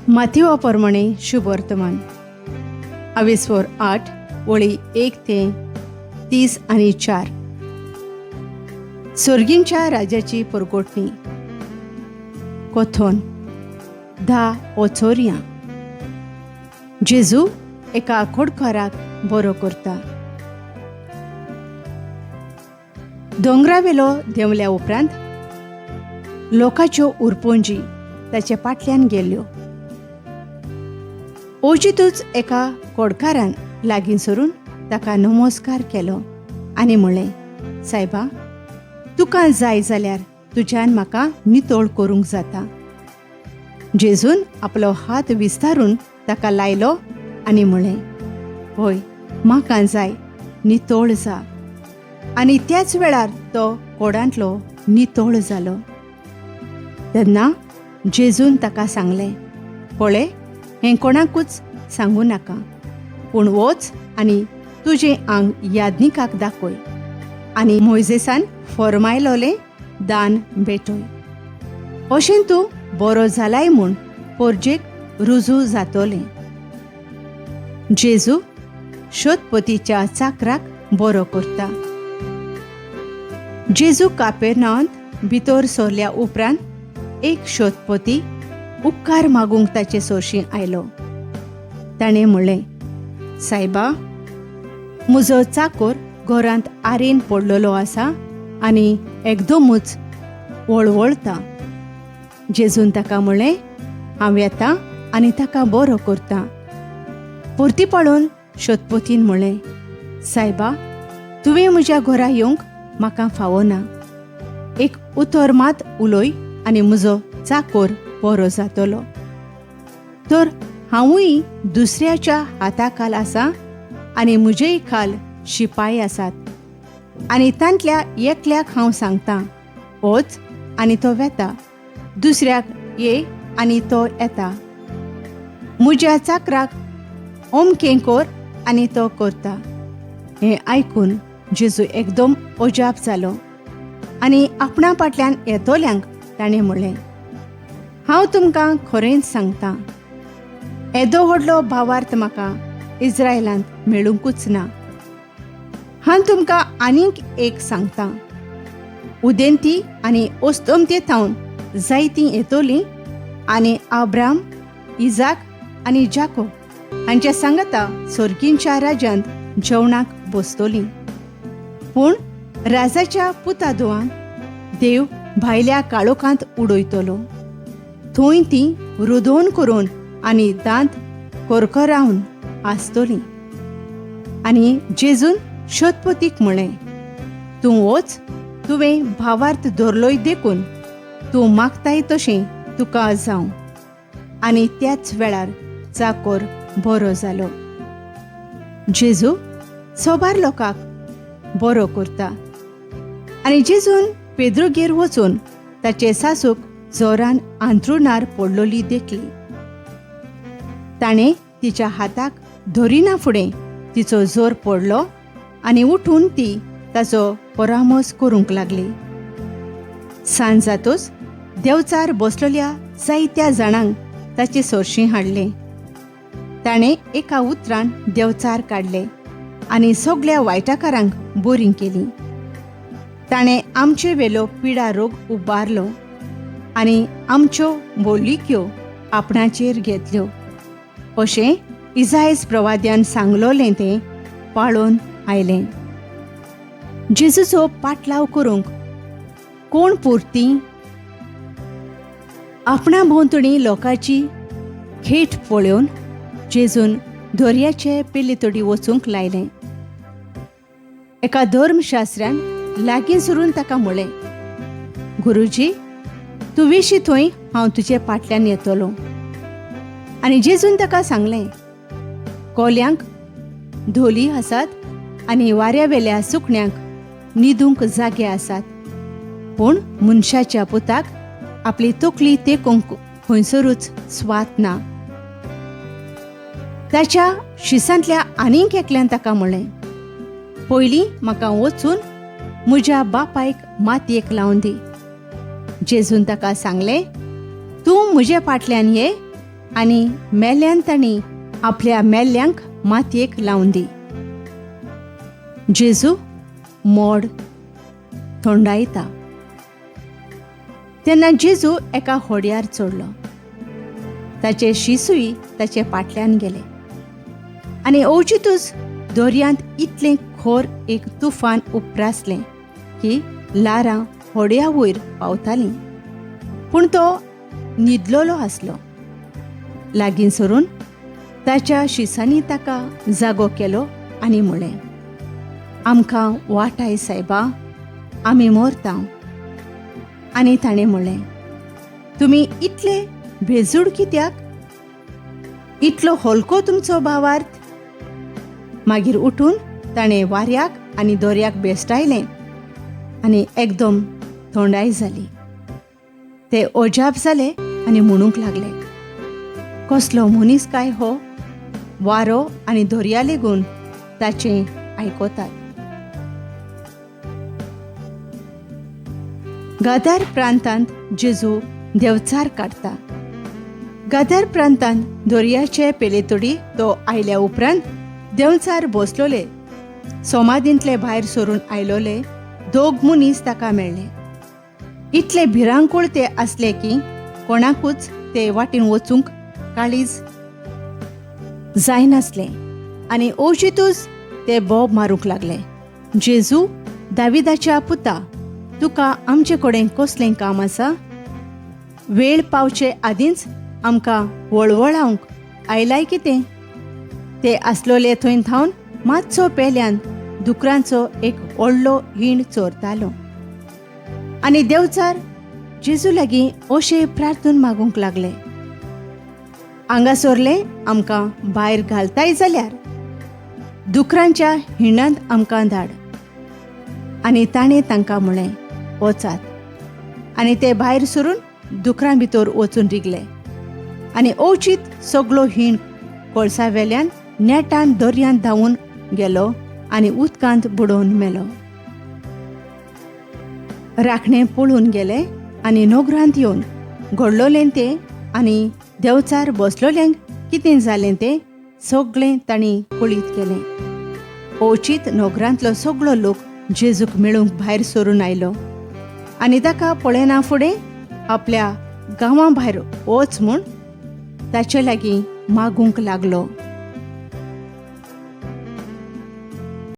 माथेवा प्रमाणे शुभवर्तमान आवेस्वर 8 वळी 1 ते 30 आनी 4. सोर्गींच्या राजाची परगोटणी. कोथोन 10 ओचोरयां. जेजू एका खोडकाराक बरो करता. दोंगरावेलो देंवल्या उपरांत लोकांच्यो उरपोंजी ताचे फाटल्यान गेल्यो. ओजितूच एका कोडकारान लागीं सरून ताका नमस्कार केलो आनी म्हणलें, सायबा, तुका जाय जाल्यार तुज्यान म्हाका नितळ करूंक जाता. जेजून आपलो हात विस्तारून ताका लायलो आनी म्हणलें, हय, म्हाका जाय, नितळ जा. आनी त्याच वेळार तो कोडांतलो नितळ जालो. तेन्ना जेजून ताका सांगलें, पळय, हें कोणाकूच सांगूं नाका, पूण वच आनी तुजें आंग याज्ञिकाक दाखय आनी मोयजेसान फर्मायलोलें दान भेटय, अशें तूं बरो जालाय म्हूण पोरजेक रुजू जातोलें. जेजू शोधपतीच्या चाकराक बरो करता. जेजू कापेर्नांत भितर सरल्या उपरांत एक शोधपती उपकार मागूंक ताचे सोरशीं आयलो. ताणें म्हणलें, सायबा, म्हजो चाकोर घरांत आरेन पडलेलो आसा आनी एकदमूच वळवळता. जेजून ताका म्हणलें, हांव येता आनी ताका बरो करता. परती पळोवन शोधपतीन म्हणलें, सायबा, तुवें म्हज्या घरा येवंक म्हाका फावना. एक उतर मात उलय आनी म्हजो चाकोर बरो जातलो. तर हांवूय दुसऱ्याच्या हाता खाल आसा आनी म्हजेय खाल शिपाय आसात, आनी तांतल्या एकल्याक हांव सांगतां, वच, आनी तो वेता, दुसऱ्याक ये, आनी तो येता, म्हज्या चाकराक अमकें कर, आनी तो करता. हें आयकून जेजू एकदम अजाप जालो आनी आपणा फाटल्यान येतल्यांक ताणें म्हणलें, हांव तुमकां खरेंच सांगतां, येदो व्हडलो भावार्थ म्हाका इस्रायलांत मेळुंकूच ना. हांव तुमकां आनीक एक सांगतां, उदेंती आनी अस्तमते थावन जायतीं येतलीं आनी आब्राम, इजाक आनी जाकोब हांच्या सांगाता सोर्गींच्या राज्यांत जेवणाक बसतलीं, पूण राजाच्या पुता धुवांक देव भायल्या काळोखांत उडयतलो. थंय तीं रुदोन करून आनी दांत करकरावन आसतलीं. आनी जेजून शोधपतीक म्हणलें, तूं वच, तुवें भावार्थ धरलोय देखून तूं मागताय तशें तुका जावं. आनी त्याच वेळार चाकोर बरो जालो. जेजू सोबार लोकांक बरो करता. आनी जेजून पेद्रुगेर वचून ताचे सासूक जोरान आंतरुणार पडलोली देखली. ताणें तिच्या हाताक धरिना फुडें तिचो जोर पडलो आनी उठून ती ताचो परामर्श करूंक लागली. सांज जातूच देवचार बसलेल्या जायत्या जाणांक ताचे सोरशीं हाडलें. ताणें एका उतरान देवचार काडले आनी सगळ्या वायटाकारांक बरीं केलीं. ताणें आमचे वेलो पिडा रोग उबारलो आनी आमच्यो बोलिक्यो आपणाचेर घेतल्यो, अशें इजायज प्रवाद्यान सांगलोलें तें पाळोवन आयलें. जेजूचो पाटलाव करूंक कोण पुरती आपणा भोंवतणी लोकांची खेट पळोवन जेजून दर्याचे पेलेतडी वचूंक लायलें. एका धर्मशास्त्र्यान लागीं सरून ताका म्हणलें, गुरुजी, तूं वेशी थंय हांव तुजे फाटल्यान येतलो. आनी जेजून ताका सांगलें, कोल्यांक धोली आसात आनी वाऱ्या वेल्या सुकण्यांक न्हिदूंक जागे आसात, पूण मनशाच्या पुताक आपली तकली तेकोवंक खंयसरूच स्वात ना. ताच्या शिसांतल्या आनीक एकल्यान ताका म्हणलें, पयलीं म्हाका वचून म्हज्या बापायक मातयेक लावन दी. जेजून ताका सांगलें, तूं म्हजे फाटल्यान ये आनी मेल्यान तांणी आपल्या मेल्ल्यांक मातयेक लावन दी. जेजू मोड थंडायता. तेन्ना जेजू एका होड्यार चडलो. ताचे शिसूय ताचे फाटल्यान गेले आनी अवचितूच दर्यांत इतलें खोर एक तुफान उप्रासलें की ल्हारां होड्या वयर पावतालीं. पूण तो न्हिदलेलो आसलो. लागीं सरून ताच्या शिसांनी ताका जागो केलो आनी म्हणलें, आमकां वाटाय सायबा, आमी मरता. आनी ताणें म्हणलें, तुमी इतले भेजूड कित्याक? इतलो हलको तुमचो भावार्थ. मागीर उठून ताणें वाऱ्याक आनी दर्याक बेस्टायलें आनी एकदम थंडाय जाली. ते अजाप जाले आनी म्हणूंक लागले, कसलो मनीस काय हो, वारो आनी दर्या लेगून ताचें आयकतात. गादार प्रांतांत जेजू देंवचार काडटा. गादार प्रांतांत दर्याचे पेलेतडी तो आयल्या उपरांत देंवचार बसलोले सोमादींतले भायर सरून आयलोले दोग मनीस ताका मेळ्ळे. इतले भिरांकूळ ते आसले की कोणाकूच ते वाटेन वचूंक काळीज जायनासलें आनी अवचितूच ते बोब मारूंक लागले, जेजू दाविदाच्या पुता, तुका आमचे कडेन कसलें काम आसा? वेळ पावचे आदींच आमकां वळवळावंक आयलाय कितें? ते आसलोले थंय थावन मातसो पेल्यान दुकरांचो एक व्हडलो हीण चोरतालो आनी देवचार जेजू लागीं अशें प्रार्थून मागूंक लागले, हांगासरलें आमकां भायर घालताय जाल्यार दुकरांच्या हिंडांत आमकां धाड. आनी ताणें तांकां म्हणलें, वचात. आनी ते भायर सरून दुकरां भितर वचून रिगले आनी अवचीत सगलो हीण कोळसा वेल्यान नेटान दर्यांत धांवून गेलो आनी उदकांत बुडोवन मेलो. राखणे पळून गेले आनी नोगरांत येवन घडलोलें तें आनी देंवचार बसलोल्यांक कितें जालें तें सगळें तांणी कळीत केलें. अवचीत नोगरांतलो सगळो लोक जेजूक मेळूंक भायर सरून आयलो आनी ताका पळयना फुडें आपल्या गांवां भायर वच म्हूण ताचे लागीं मागूंक लागलो.